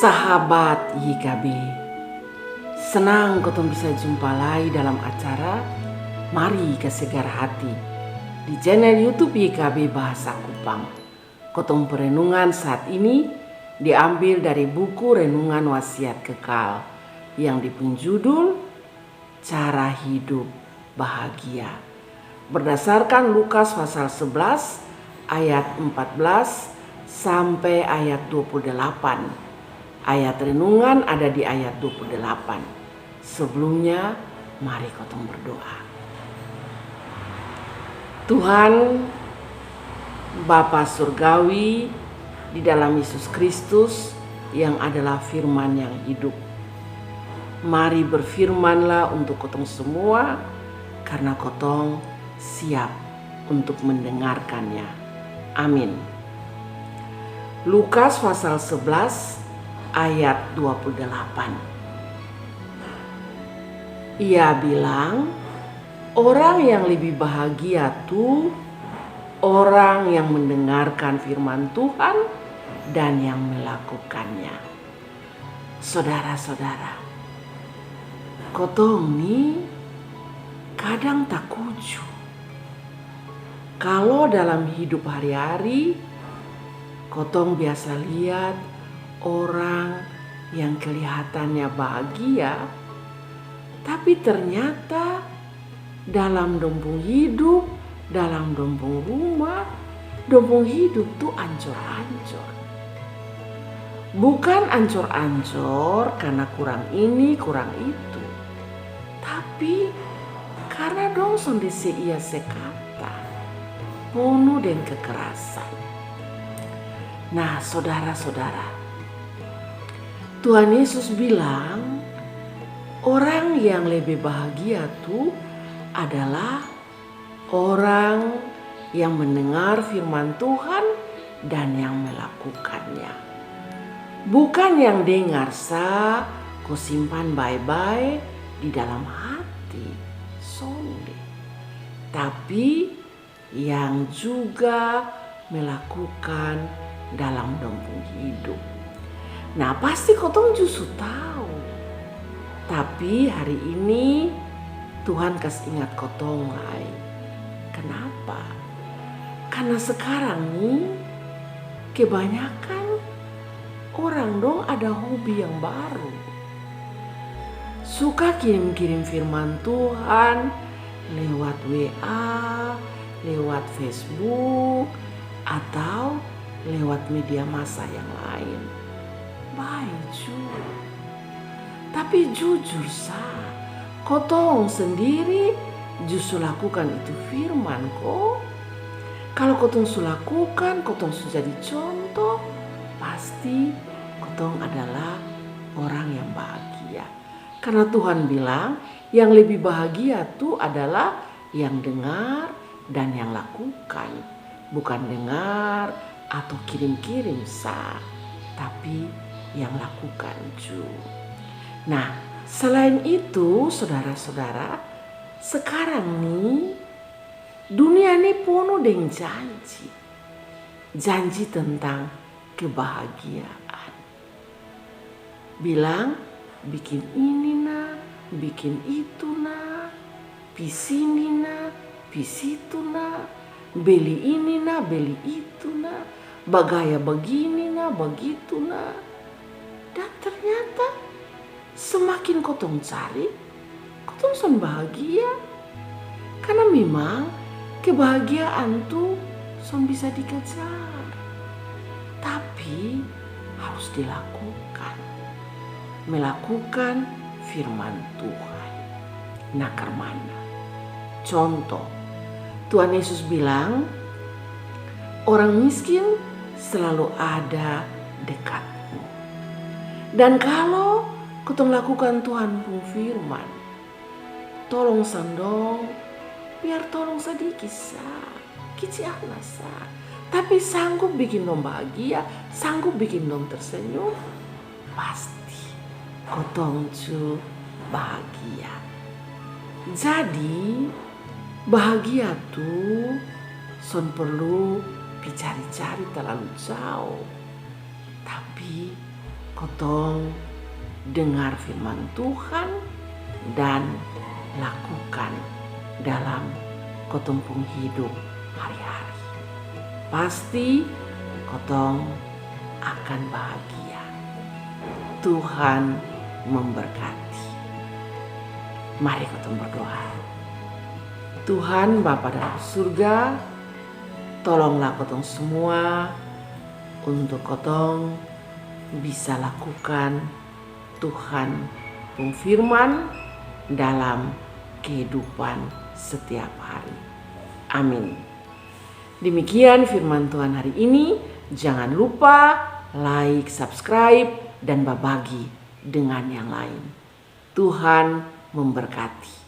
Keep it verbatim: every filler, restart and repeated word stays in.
Sahabat Y K B, senang kotong bisa jumpa lai dalam acara Mari Kasegar Hati di channel YouTube Y K B Bahasa Kupang. Kotong perenungan saat ini diambil dari buku Renungan Wasiat Kekal yang dipung judul Cara Hidup Bahagia. Berdasarkan Lukas pasal sebelas ayat empat belas sampai ayat dua puluh delapan. Ayat renungan ada di ayat dua puluh delapan. Sebelumnya, mari kotong berdoa. Tuhan, Bapa Surgawi, di dalam Yesus Kristus yang adalah firman yang hidup. Mari berfirmanlah untuk kotong semua, karena kotong siap untuk mendengarkannya. Amin. Lukas pasal sebelas ayat dua puluh delapan. Ia bilang, orang yang lebih bahagia tu orang yang mendengarkan firman Tuhan dan yang melakukannya. Sodara-sodara, kotong ni kadang takuju. Kalo dalam hidup hari-hari, kotong biasa liat orang yang kelihatannya bahagia, tapi ternyata dalam dong pung hidup, dalam dong pung rumah, dong pung hidup tu ancor-ancor. Bukan ancor-ancor karna kurang ini, kurang itu, tapi karna dong sonde seia sekata, ponu deng kekerasan. Nah, sodara-sodara, Tuhan Yesus bilang, orang yang lebe bahagia tu adalah orang yang mendengar firman Tuhan dan yang melakukannya. Bukan yang dengar sa ko simpan bae-bae di dalam hati, sonde, tapi yang juga melakukan dalam dong pung hidup. Nah, pasti kotong ju su tau. Tapi hari ini Tuhan kas ingat kotong lai. Kenapa? Karna sekarang ni kebanyakan orang dong ada hobi yang baru. Suka kirim-kirim firman Tuhan lewat W A, lewat Facebook, atau lewat media massa yang lain. Bae ju. Tapi jujur sa, kotong sendiri ju su lakukan itu firman ko? Kalo kotong su lakukan, kotong su jadi contoh, pasti kotong adalah orang yang bahagia. Karna Tuhan bilang, yang lebih bahagia tu adalah yang dengar dan yang lakukan. Bukan dengar atau kirim-kirim sa, tapi yang lakukan ju. Nah, selain itu, sodara-sodara, sekarang ni dunia ni ponu deng janji. Janji tentang kebahagiaan. Bilang, bikin ini na, bikin itu na, pi sini na, pi situ na, beli ini na, beli itu na, bagaya bagini na, bagitu na. Dan ternyata semakin kotong cari, kotong son bahagia. Karna memang kebahagiaan tu son bisa dikejar, tapi harus dilakukan. Melakukan firman Tuhan. Nah, karmana? Contoh, Tuhan Yesus bilang, orang miskin selalu ada dekatmu. Dan kalo kotong lakukan Tuhan pung firman, tolong sang dong, biar tolong sadiki sa, kici ana sa, tapi sanggup bikin dong bahagia, sanggup bikin dong tersenyum, pasti kotong ju bahagia. Jadi, bahagia tu son perlu pi cari-cari talalu jao, tapi kotong dengar firman Tuhan dan lakukan dalam kotong pung hidup hari-hari. Pasti kotong akan bahagia. Tuhan memberkati. Mari kotong berdoa. Tuhan Bapa dalam surga, tolonglah kotong semua untuk kotong bisa lakukan Tuhan pung firman dalam kehidupan setiap hari. Amin. Demikian firman Tuhan hari ini. Jangan lupa like, subscribe, dan babagi dengan yang lain. Tuhan memberkati.